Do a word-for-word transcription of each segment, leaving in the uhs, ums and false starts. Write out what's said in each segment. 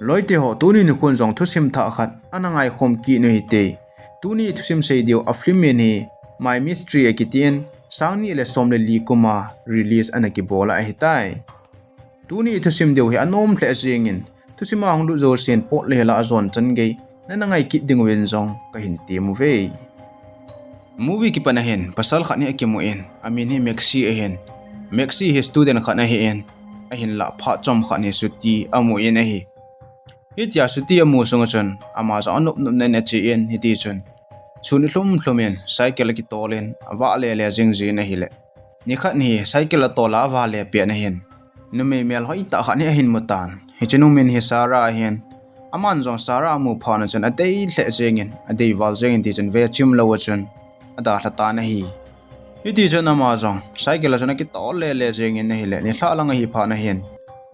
Loite ho, tuni nikhon jong thusim thah khat ana ngaikhom kit u hite. Tuni thusim sei diu a film min hi My Mystery akitin, sang ni le som le li kuma release ana kibol ahitai. Tuni thusim diu hi anom lheh jengin, thusim a hung lut jousen pot le hela ajon chan gei nana ngai kit diuvin jong kahin tem uve. Movie kipat ahin, pasal khat hi akimun, amin hi Maxi ahin. Maxi hi student khat ahin, ahinlah phat chomkhat hi chutti amun ahi. Hitia chutti amu sunga chun, ama jong anop nop nan achen, hiti chun sun ilhum lhum in, cycle akitol in, avah le le jing jin ahile. Nikhat hi cycle atol a avah le pet ahin, numei melhoi tah khat hi ahin mutan. Hiche nu min hi Sarah ahin. Aman jong Sarah amu phat chun adei lheh jengin, adei val jengin, ti chun ve chim lou chun adalha tan ahi. Hiti chun ama jong cycle a chun akitol le le jengin ahile, nilhah lang ahi phat ahin,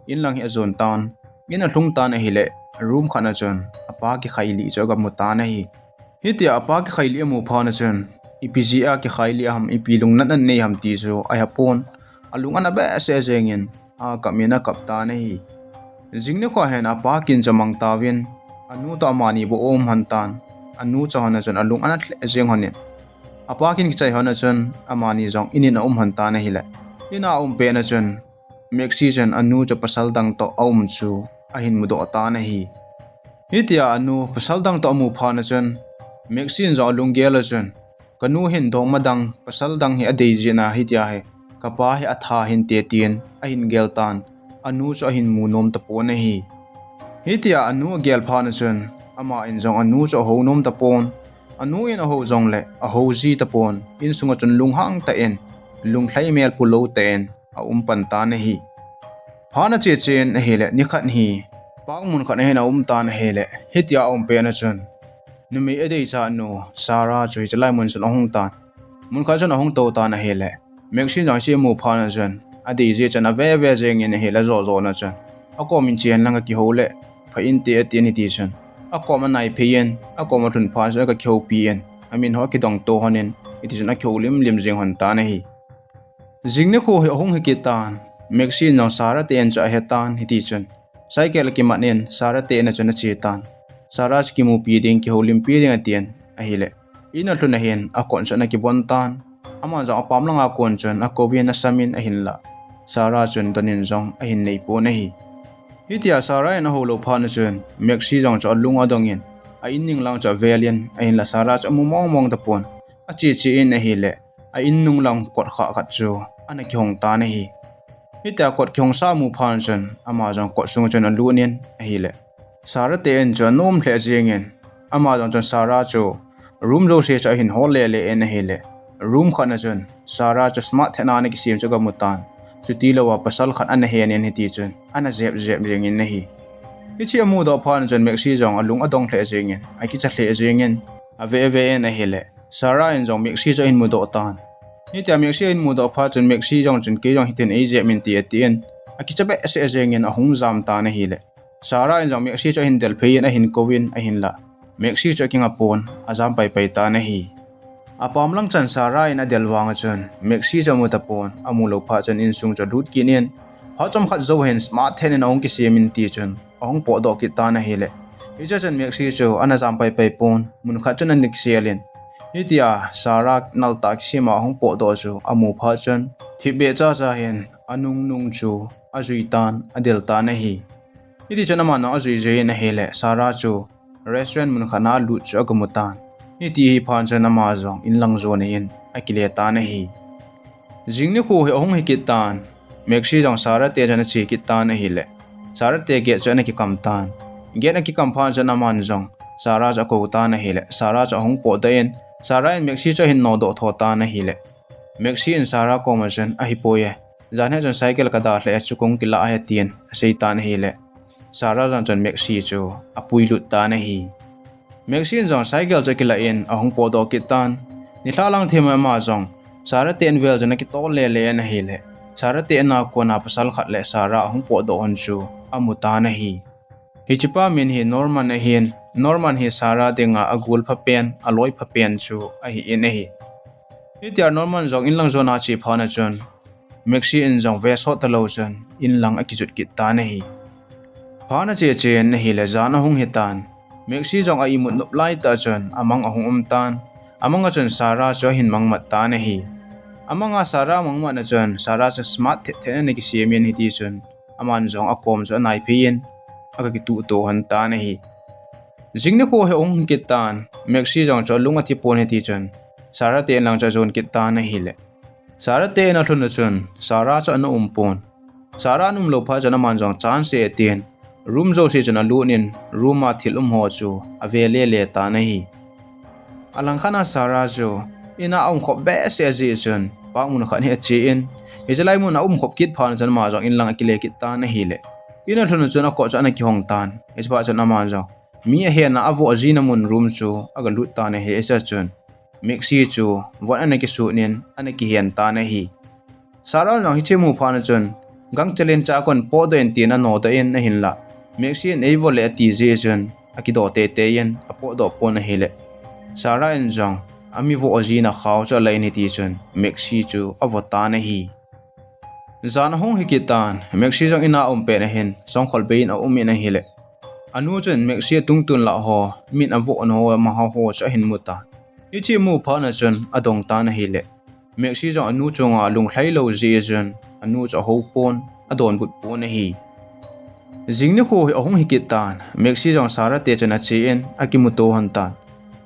in lang hi ajon tan. In alhung tan ahile, room khat a chun apa kikhai li chu aga mu tan ahi. Hitia apa kikhai li amu phat chun, ipi jeh a kikhai li ham, ipi lungnat anei ham ti chu ahe pon, alung ana behseh jengin, akap in akap tan ahi. Jing nikho hin apa kin chu amang tauvin, anu toh amani bou aum lhon tan. Anu chu hon a chun alung ana lheh jeng lhon in, apa kin kichai lhon a chun amani jong in in aum lhon tan ahile. In a aum pet a chun Maxi chun anu chu pasal dang toh aum chu ahin mudoh tan ahi. Hitia anu pasal dang toh amu phat chun, Maxi in jong alunggel a chun, kanu hin dongma dang, pasal dang hi adei jin ahi tia hi, kapa hi atha hinte tin ahin gel tan, anu chu ahin mu nom tapon ahi. Hitia anu agel phat chun, aman jong anu chu ahou nom tapon. Anu in ahou jongle, ahou ji tapon, insunga chun lunghang tah in, lunglhai mel pu lou tah in aum pan tan ahi. Phat ache chen ahile, nikhat hi park mun khat a hin aum tan ahile, hitia aum pet a chun, numei adei chanu Sarah chu hiche lai mun chun ahung tan. Mun khat chun ahung tou tan ahile, Maxi in jong hiche amu phat chun, adei jeh chun ave ve jengin ahile, ajo jo a chun, akom in chen lang kakihou le pha inte atin, hiti chun akom a anai phei in, akom a alhun phat chun aga kihoupi in, amin ho akidong to lhon in, hiti chun akihou lim lim jeng lhon tan ahi. Jing nikho hi ahung hi kit tan, Maxi in jong Sarah te in chu ahe tan, hiti chun cycle akiman in Sarah te in a chun ache tan. Sarah chu kimupi ding, kihoulimpi ding atin ahile, in alhun ahin, akot chu ana kibon tan. Aman jong apam langa kon chun akouvin, asamin ahinlah, Sarah chun don in jong ahin nei pon ahi. Hitia Sarah in ahou lou phat chun, Maxi jong chu alung adong in, a in ning lang chu avel in, ahinlah Sarah chu amu mong mong tapon. Ache che in ahile, a in nung lang kot kha khat chu ana kihong tan ahi. Hitia kot kihong sa amu phat chun, ama jong kot sunga chun alut in ahile, Sarah te in chu anom lheh jengin, ama jong chun Sarah chu room jouse chu ahin hol le le in ahile, room khat a chun Sarah chu smart thetna ana kisem chu aga mu tan. Chuti louva pasal khat ana hen in, hiti chun ana jep jep jengin ahi. Hiche amudoh phat chun Maxi jong alung adong lheh jengin, akicha lheh jengin, ave ve in ahile, Sarah in jong Maxi chu ahin mudoh tan. Hitia Maxi ahin mudoh phat chun Maxi jong chun, kei jong hitin eijep in, ti atin, akicha behseh jengin ahung jam tan ahile, Sarah in jong Maxi chu ahin del phei in, ahin kouvin ahinlah, Maxi chu akinga pon, ajam pai pai tan ahi. Apam lang chan Sarah in adel vang a chun Maxi chu amu tapon, amu lou phat chun insung chu alut kit in, phat chomkhat jou hin smart thet in ahung kisem in, ti chun ahung potdoh kit tan ahile, hiche chun Maxi chu ana jam pai pai pon, mun khat chun ana kisel in, hitia Sarah nal tah kisem a ahung potdoh chu amu phat chun, thipbeh cha cha hin anung nung chu ajui tan, adel tan ahi. Hiti chun aman ajui jui in ahile, Sarah chu restaurant mun khat a alut chu aga mu tan. Hiti hi phat chun ama jong in lang jon in akile tan ahi. Jing nikho hi ahung hi kit tan, Maxi jong Sarah te chun ache kit tan ahile, Sarah te gate chu ana kikam tan. Gate akikam phat chun aman jong Sarah chu akou tan ahile, Sarah chu ahung potdoh in, Sarah in Maxi chu ahin nodoh tho tan ahile, Maxi in Sarah koma chun, ahipoi e, jan hi chun cycle kada lheh e, chu kong kila ahi, tin asei tan ahile, Sarah jong chun Maxi chu apuilut tan ahi. Maxi in jong cycle chu akila in ahung potdoh kit tan. Nilhah lang thim ama jong Sarah te in vel chun akitol le le in ahile, Sarah te in a kona pasal khat le Sarah ahung potdoh lhon chu amu tan ahi. Hichepa min hi Norman ahin, Norman hi Sarah dinga agol phapen, aloi phapen chu ahin ahi. Hitia Norman jong in lang jon a ache phat chun, Maxi in jong ve sot talou chun in lang akijot kit tan ahi. Phat ache chen ahile jan ahung hitan. Maxi jong a imut nop laitah chun amang ahung um tan. Amang a chun Sarah chu ahin mangmat tan ahi. Amang a Sarah mangmat na chun Sarah chu smart thet thet ana kisem in hiti chun aman jong akom chu anaiphei in aga kituh to hon tan ahi. Jing nikho hi ahung kit tan. Maxi jong chu alung athi pon hiti chun Sarah te in lang chu ajon kit tan ahile. Sarah te in alhun a chun Sarah chu ana um pon. Sarah ana um lou phat chun aman jong chance e tin room jouse chun alut in room a thil um ho chu ave lele tan ahi. Alangkhat a Sarah chu in a aum khop behseh jeh chun park mun khat hi ache in, hiche lai mun a aum khop kit phat chun ama jong in lang akile kit tan ahile. In alhun a chun akoh chu ana kihong tan. Hiche phat chun aman jong mi ahen a avoh jina mun room chu aga lut tan ahi. Hiche chun Maxi chu von ana kisut in ana kihen tan ahi. Sarah jong hiche amu phat na chun gangchel in cha kon potdoh in tin anodoh in ahinlah Maxi in eivo le ati jeh chun akidoh teitei in apotdoh pon ahile. Sarah in jong ami voh jina khao chu alah in hiti chun Maxi chu avo tan ahi. Jan ahung hi kit tan, Maxi jong in a aum pet ahin, songkhol bei in aum in ahile. Anu chun Maxi atungtun lah ho, min avoh na ho, amaho ho chu ahin mu tan. Hiche amu phat na chun adong tan ahile. Maxi jong anu chunga lunglhai lou jeh chun, anu chu ahou pon, adonbut pon ahi. Jing nikho hi ahung hi kit tan, Maxi jong Sarah te chun ache in, akimuto hon tan.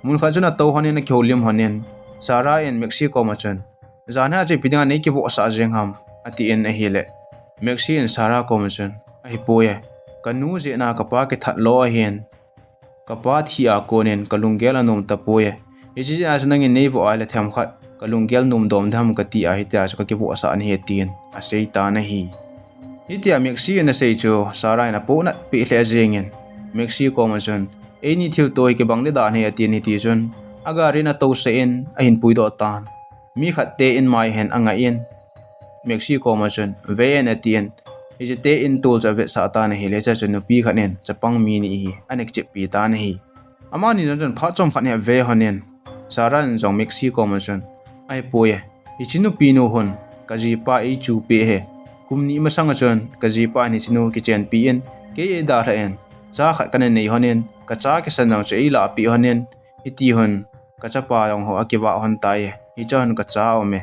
Mun khat chun atou hon in, akihoulim hon in, Sarah in Maxi kom a chun, Jan hi a chu ipi dinga nei kivohsah jeng ham, ati in ahile. Maxi in Sarah kom a chun, Ahipoi e, kanu jeh a kapa kithat lo ahin, kapa thi a kon in kalunggel anom tapoi e. Hiche jeh a chu nangin nei voh a ahile themkhat kalunggel nom dom ding ham kati a, hitia chu kakivohsah nahi, tin asei tan ahi. Hitia Maxi in asei chu Sarah in apohnat peh lheh jeng in, Maxi kom a chun, Eini thilto hi kibang ding dan ahi, atin hiti chun, agari in atousah in ahin puidoh tan. Mi khat te in mai hin angai in, Maxi kom a chun, Ve in, atin, hiche te in tol chu avetsah tan ahile, hiche a chun nupi khat in chapang mi ni hi ana kicheppi tan ahi. Amani jong chun phat chomkhat hi ave hon in, Sarah in jong Maxi kom a chun, Ahipoi e, hiche nupi nu hin kajipa eichupeh ahi. Kum ni masang a chun kajipa in hiche nu kichenpi in, kei eidalhah in, cha khat kana nei hon in, kacha kisan jong chu eilahpeh hon in, hiti hin kachapa jong ho akivah hon tai e, hiche hin kacha aum e.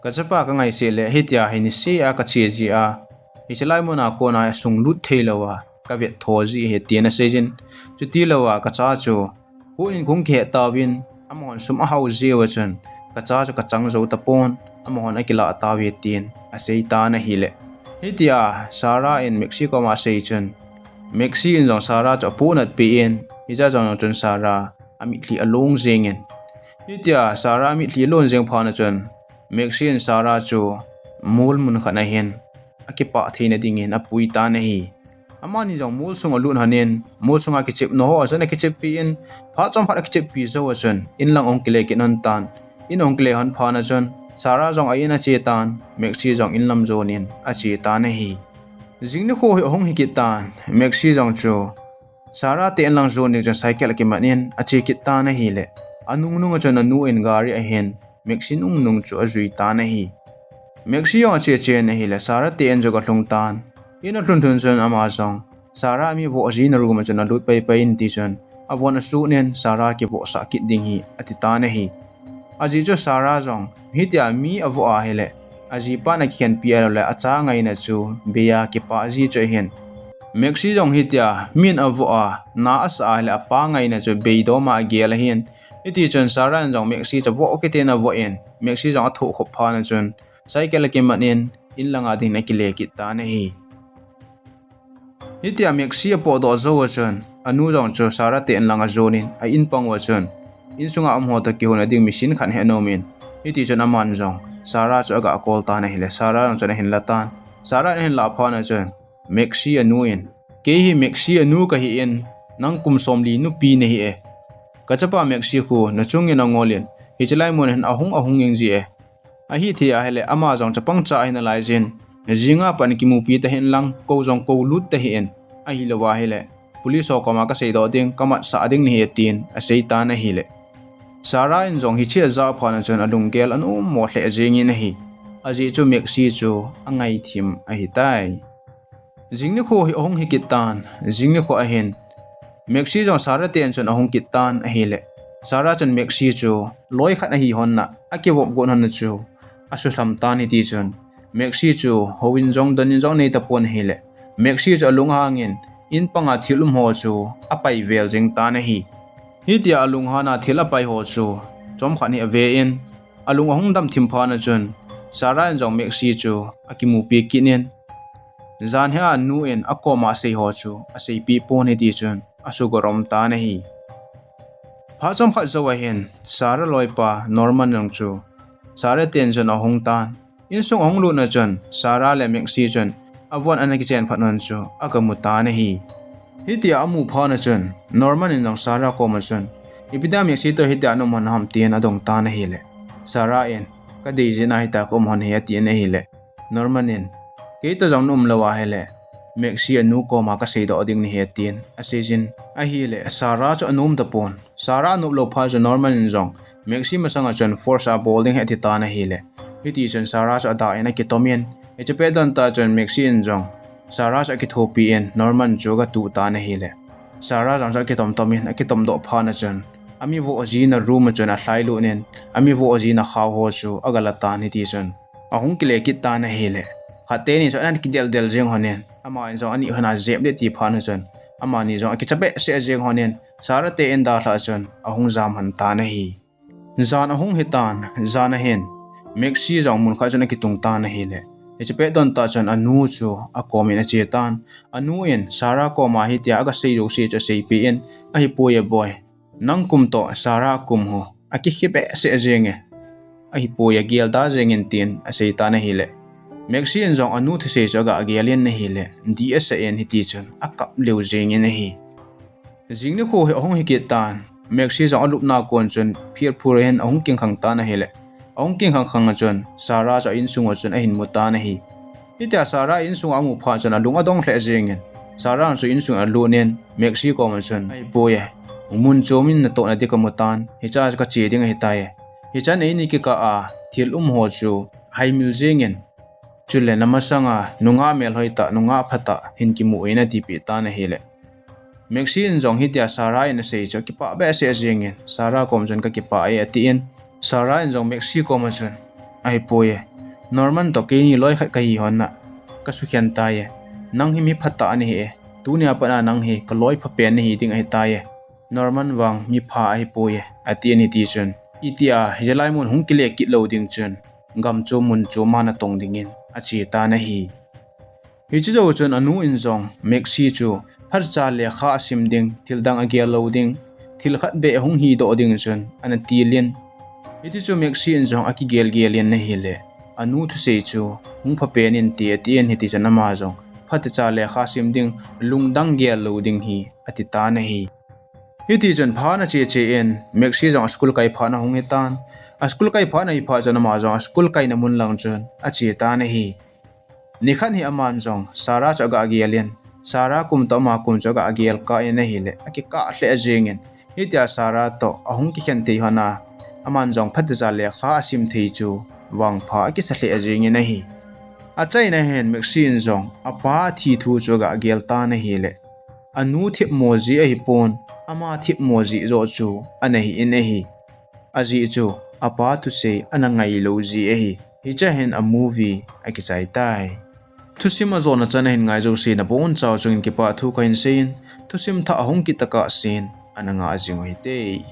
Kachapa kangaisih le hitia hi niseh a kache jeh a, hiche lai mun a kon a sunglut thei lou a kavet tho jeh ahi, tin asei jin. Chuti lou a kacha chu kon in kahung kihet tauvin, amahon sum ahao jeh uva chun kacha chu kachang jou tapon, amahon akilah tauve, tin asei tan ahile. Hitia Sarah in Maxi kom a asei chun, Maxi in jong Sarah chu apohnat peh in, hiche a chun Sarah amitlhi along jeng in. Hitia Sarah amitlhi along jeng phat na chun, Maxi in Sarah chu mall mun khat a hin akipah theina dingin apui tan ahi. Amani jong mall sung alut hon in, mall sunga kichepna ho a chun akicheppi in, phat chomkhat akicheppi jou a chun in lang ahung kile kit hon tan. In ahung kile hon phat na chun Sarah jong a in ache tan, Maxi jong in lam jon in ache tan ahi. Jing nikho hi ahung hi kit tan, Maxi jong chu Sarah te in lang jon ding chun cycle akiman in ache kit tan ahile. Anung nung a chun anu in gari ahin Maxi nung nung chu ajui tan ahi. Maxi jong ache chen ahile Sarah te in jong alhung tan. In alhun lhun chun ama jong Sarah mi voh jina room a chun alut pai pai in, hiti chun avon asut in Sarah kivohsah kit ding hi ati tan ahi. Ajeh chu Sarah jong hitia mi avoh ahile ajipa in akikhenpi ahilou le acha ngaina chu bei a kipah ji chu ahin. Maxi jong hitia min avoh a na asah ahile apa ngaina chu beidom a agel ahin. Hiti chun Sarah in jong Maxi chu avoh kit in avoh in, Maxi jong athoh khop phat na chun cycle akiman in in lang a dingin akile kit tan ahi. Hitia Maxi apotdoh jou a chun anu jong chu Sarah te in lang ajon in a in pang uva chun in sunga um ho toh kihouna ding machine khat hi ana um in, hiti chun aman jong Sarah chu aga call tan ahile Sarah jong chun ahin la tan. Sarah in ahin lah phat na chun Maxi anu in, Kei hi Maxi anu kahi in, nang kum somli nupi nahi e. Kachapa Maxi khu nachung in angol in, hiche lai mun hin ahung ahung jeng ji e. Ahithei ahile ama jong chapang cha ahi nalai jin, jinga pat kimupi tahih in lang, kou jong kou lut tahih in, ahilou ahile police ho koma kaseidoh ding, kamatsah ding nahi e, tin asei tan ahile Sarah in jong hiche ajah phat na chun alunggel ana um mo lheh jeng in ahi. Ajeh chu Maxi chu angaithim ahitai. Jing nikho hi ahung hi kit tan, jing nikho ahin Maxi jong Sarah te in chun ahung kit tan ahile, Sarah chun Maxi chu loi khat ahi hon na, akivop got hon na chu asusam tan hiti chun, Maxi chu houin jong donin jong nei tapon ahile, Maxi chu alunghangin in panga thil um ho chu apai vel jing tan ahi. Hitia alunghang a thil apai ho chu chomkhat hi ave in, alung ahung dam thim phat na chun, Sarah in jong Maxi chu akimupi kit in, jan hi anu in akoma asei ho chu aseipeh pon hiti chun asugorom tan ahi. Phat chomkhat jou ahin, Sarah loipa Norman jong chu Sarah te in chun ahung tan. Insung ahung lut na chun, Sarah le Maxi chun avon ana kichen phat hon chu agamu tan ahi. Hitia amu phat na chun, Norman in jong Sarah koma chun, ipi dia Maxi toh hitia na um hon ham tin adong tan ahile, Sarah in, kadei jeh a hitia ka um hon ahi atin ahile, Norman in, kei toh jong na um lou ahile, Maxi anu koma kaseidoh ding nahi atin aseijin ahile, Sarah chu anom tapon. Sarah anop lou phat chun Norman in jong Maxi masanga chun force a bol ding ahi ati tan ahile, hiti chun Sarah chu adah in akitomin, hiche pet don tah chun Maxi in jong Sarah chu akithopi in Norman chu agatuh tan ahile, Sarah jong chu akitom tomin, akitom doh phat na chun, amivoh jina room a chun alhailut in, amivoh jina khao ho chu agala tan hiti chun, ahung kile kit tan ahile, khat teni chu ana kidel del jeng hon in, ama in jong ani hon ajep le ti phat na chun, amani jong akicha behseh jeng hon in, Sarah te in dalhah chun ahung jam hon tan ahi. Jan ahung hi tan, jan ahin, Maxi jong mun khat chun akitung tan ahile, hiche pet don tah chun anu chu akomin ache tan. Anu in Sarah koma hitia agasei jouse chu aseipeh in, ahipoi e boi, nang kum toh Sarah kum ho akikhe behseh jenge, ahipoi, agel da jengin tin asei tan ahile, Maxi in jong anu thusei chu agagel in ahile, dih asa in hiti chun akap leu jengin ahi. Jing nikho hi ahung hi kit tan, Maxi jong alupna kon chun phirphur in ahung kingkhang tan ahile, ahung kingkhang khang a chun Sarah chu a insung a chun ahin mu tan ahi. Hitia Sarah insung a amu phat chun alung adong lheh jengin, Sarah chu insung alut in Maxi koma chun, ahipoi e, mun chom in natohna ding kamu tan, hichea kache ding ahitai. Hichan eini kikah a thil um ho chu haimil jengin, chule namasanga nungah melhoi tah, nungah phatah hin kimu in atipeh tan ahile, Maxi in jong hitia Sarah in asei chu akipah behseh jengin, Sarah kom chun kakipah e atin, Sarah in jong Maxi koma chun, ahipoi e, Norman toh keini loi khat kahi hon na, kasukhen tai e, nang hi mi phatah nahi e, tunia pat a nang hi kaloi phapen nahi ding ahitai e, Norman vang mipha ahipoi e, atin hiti chun, itia hiche lai mun hung kile kit lou ding chun, gam chom mun chom a natong dingin ache tan ahi. Hiche jou chun anu in jong Maxi chu phatechan lekha asim ding, thil dang agel lou ding, thil khat beh ahung hidoh ding chun ana tilin, hiti chu Maxi in jong akigel gel in ahile, anu thusei chu hung phapen inte atin, hiti chun ama jong phatechan lekha sim ding, lungdang gel lou ding hi ati tan ahi. Hiti chun phat ache che in Maxi jong a school kai phat ahung hi tan. A school kai phat ahi phat chun ama jong a school kaina mun lang chun ache tan ahi. Nikhat hi aman jong Sarah chu agagel in, Sarah kum toh ama kum chu agagel kah in ahile, akikah lheh jengin, hitia Sarah toh ahung kikhen thei hon a, aman jong phatechan lekha asim thei chu vangpha akisa lheh jengin ahi. Achaina hin Maxi in jong apa thi thu chu agagel tan ahile, anu themmo jeh ahipon, ama themmo jeh joh chu ana hi in ahi. Ajeh chu apa thusei ana ngailou jeh ahi. Hichea hin a movie akichai tai. Thusim ajona chan ahin ngai jouse nabonchauva chungin kipah thu kahin seiyin, thusim thah ahung kit tokah sen ana ngah jing uhite.